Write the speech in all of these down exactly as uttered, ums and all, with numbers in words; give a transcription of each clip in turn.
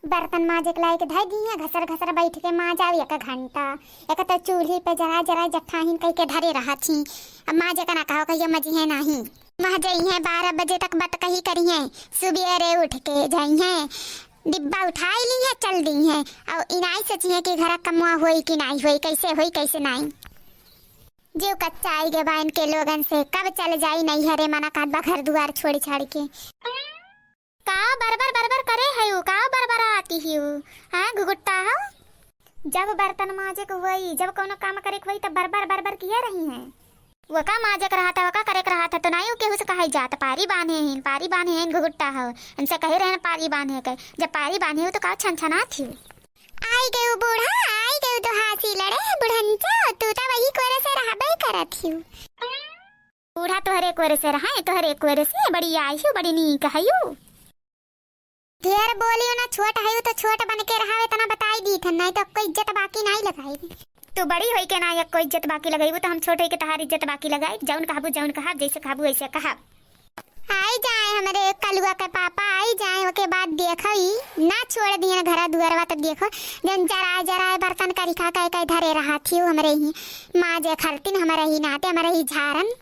बर्तन माजे के लाइके धइ दिहे, घसर घसर बैठ के माजा एक घंटा। एक तो चूल्ही पे जरा जरा जट्ठाहीन कहि के धरे रहत ही। अब माजे का ना कहो, कहियो मजिहे नाही। वहाँ जइहे बारह बजे तक बतकही करिहे, सुबेरे उठ के जइहे, डिब्बा उठाई लिहे, चल दिहे। और इनाई सोचिहे कि घर कमवा होई कि नाही होई, कैसे होई कैसे नाही। जीव कच्चा आई गे बा इनके लोगन से, कब चल जाई नैहरे, मना कहत बा घर दुआर छोड़ छाड़ के। का बरबर बरबर करे हयू, का बरबराती हियू, हैं घुघुट्टा हो? जब बर्तन माजे के होई, जब कौनो काम करे के होई, तब बरबर बरबर किहे रही हैं। वो का माजे के रहत है, वो का करे के रहत है, तो नाई उ केहू से कहे जात, पारी बान्हे हिन, पारी बान्हे हिन, घुघुट्टा हो, इनसे कहे रहन पारी बान्हे के, जब पारी बान्हे हो तो का छन छनात हियू? आई गयू बूढ़ा, आई गयू तो हासी लड़े, बुढ़ंचा, तू तो वही कोरे से रहबे करत हियू। बूढ़ा तोहरे कोरे से रहे, तोहरे कोरे से, बड़ी आई हियू, बड़ी नीक हयू। ढेर बोलियो ना, छोट हयू तो छोट बन के रहावे, इतना बताई दी थन, नहीं तो कोई इज्जत बाकी नहीं लगाई। तू बड़ी होई के ना एक कोई इज्जत बाकी लगाई, वो तो हम छोट होई के तहार इज्जत बाकी लगाई। जौन कहबू, जौन कहब, जैसे कहबू वैसे कहब। आई जाए हमरे कलुआ के पापा, आई जाए, ओके बाद देखो ई ना छोड़ दिए ना घरा दुआरवा, तो देखो जन जराए जराए बर्तन करी खा कह कह धरे रहा थी हमरे ही माजे खरतिन, हमरे ही नाते, हमरे ही झारन।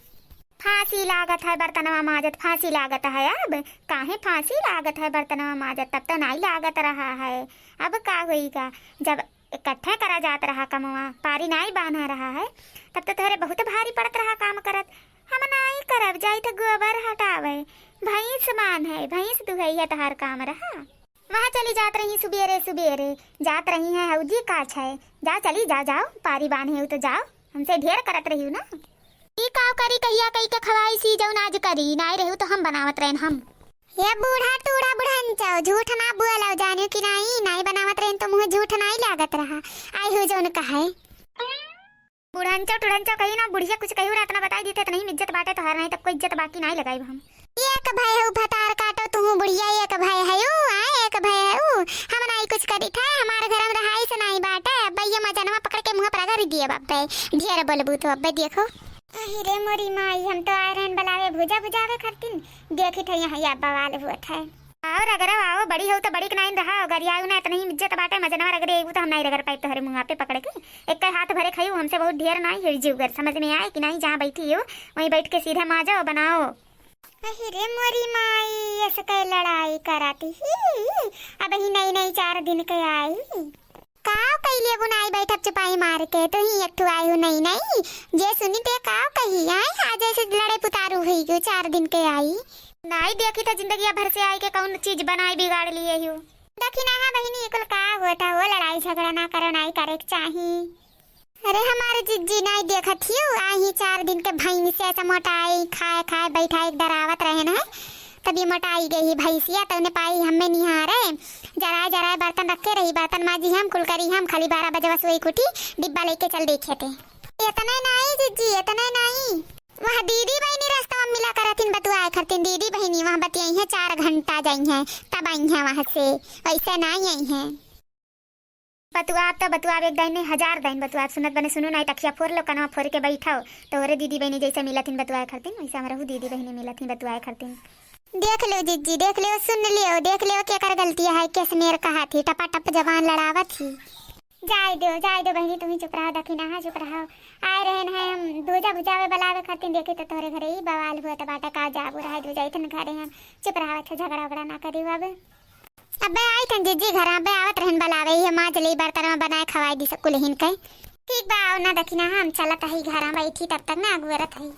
फांसी लागत है बर्तनवा माजत, फांसी लागत है। अब काहे फांसी लागत है बर्तनवा माजत, तब तो नाई लागत रहा है। अब का होइगा, जब इकट्ठे करा जात रहा कमवा, पारी नाई बान्हा रहा है, तब तो तोहरे बहुत भारी पड़त रहा काम करत। हम नाई करब, जाई तो गोबर हटावे, भैंस बान्हे, भैंस दुहैया तोहार काम रहा। वहाँ चली जात रही सुबेरे सुबेरे, जात रही हैं हौजी काछ है, जाओ चली जाओ, जाओ, पारी बान्हे हो तो जाओ, हमसे ढेर करत रही ना। ई काव करी कहिया कई के खवाई सी जौन आज करी, नाई रहू तो हम बनावत रहन हम। ये बूढ़ा टूढ़ा बुढ़ंचो, झूठ ना बोलो, जानियो कि नाई, नाई बनावत रहन तो मुँह झूठ नाई लागत रहा। आई हो जौन कहे। बुढ़ंचो टुढ़ंचो कही ना, बुढ़िया कुछ कही ना, इतना बताई दीते, इतना ही इज्जत बाटे तोहार, नहीं तब कोई इज्जत बाकी नाई लगाई हम। एक भय हऊ भतार काटो तुहू बुढ़िया, एक भय हऊ, आ, एक भय हऊ। हम नाई कुछ करी थे, हमार घर में रहाई से नाई बाटे, अब्बे ये मजनवा पकड़ के मुँह पर रगड़ दिए बापे, ढेर बोलबू तो अब्बे देखो। अहि रे मोरी माई, हम तो आए रहन बलावे भुजा भुजावे खरतिन, देखी थे यहाँ या बवाल हुआ थे। आओ रगड़ो, आओ, बड़ी हो तो बड़ी के नाइन रहा, गरियाऊ ना, इतनी ही इज्जत बाटे, मजनवा रगड़े, एगो तो हम नाई रगड़ पाई तोहरे मुँह पे पकड़ के। एक के हाथ भरे खाई, हमसे बहुत ढेर नाई है जीवगर, समझ में आए कि नाई, जहाँ बैठी हो, वहीं बैठ के सीधे माजो, बनाओ। अहि रे मोरी माई, ऐसे कई लड़ाई कराती ही, अब ही नई नई चार दिन के आई। काव कइले गुनाई बैठब चुपाई मार के, तू ही एक ठु आई हु नई नई, जे सुनी ते काव कही, आई आज ऐसे लड़े पुतारू हुई गयो, चार दिन के आई। नाई देखी था जिंदगिया भर से आई के कौन चीज बनाई बिगाड़ लिए हु। देखी ना, हाँ बहिनी, कुल का होता हो, लड़ाई झगड़ा ना करो, नाई करे के चाही। अरे हमारे जिज्जी नाई देखत हियो, आई ही चार दिन के भैंस से ऐसा मोटाई, खाए खाए बैठाई डरावत रहे न है, तब ये मोटाई गई ही भैंसिया, तब ने पाई हमें निहारे, जराए जराए बर्तन रखे रही, बर्तन माजी हम, कुल करी हम, खाली बारह बजे बस वही कुटी, डिब्बा लेके चल देखे थे। इतने नाई जिज्जी, इतने नाई, वह दीदी बहिनी रास्ता में मिला करथिन, बतुआए खरतिन, दीदी बहिनी वहाँ बतियाई हैं, चार घंटा जाई हैं, तब आई हैं वहाँ से, वैसे नाई आई हैं। बतुआब त बतुआब, एक दाइन नहीं, हजार दाइन बतुआब। सुनत बने सुनू, नाई तखिया फोर लो, कनवा फोर के बैठाओ। तोहरे दीदी बहिनी जैसे मिलत हिन बतुआए खरतिन, वैसे हमरहू दीदी बहिनी मिलत हिन बतुआए खरतिन। देख लो जिज्जी, देख लो, सुन लो, देख लो, केकर गलती है, केस मेर कहा थी, टपा टप जबान लड़ावत ही। जाए दो, जाए दो बहिनी, तुम ही चुप रहो, दखिना, हाँ, चुप रहो। आए रहन है हम दूजा बुझावे बलावे खरतिन, देखी तो तोहरे घरे ही बवाल हुआ, त बाटा का जाबू रहा दूजा, इतन घरे हम चुप रहो, अच्छा झगड़ा उगड़ा ना करी अब। अबे आई थन जिज्जी घर, अबे आवत रहन बलावे, ये माज ले बर्तन में बनाए खवाई दी सब कुलहिन के। ठीक बा, आओ ना दखिना, हम चलत हई घर में बैठी, तब तक ना अगुअरत हई।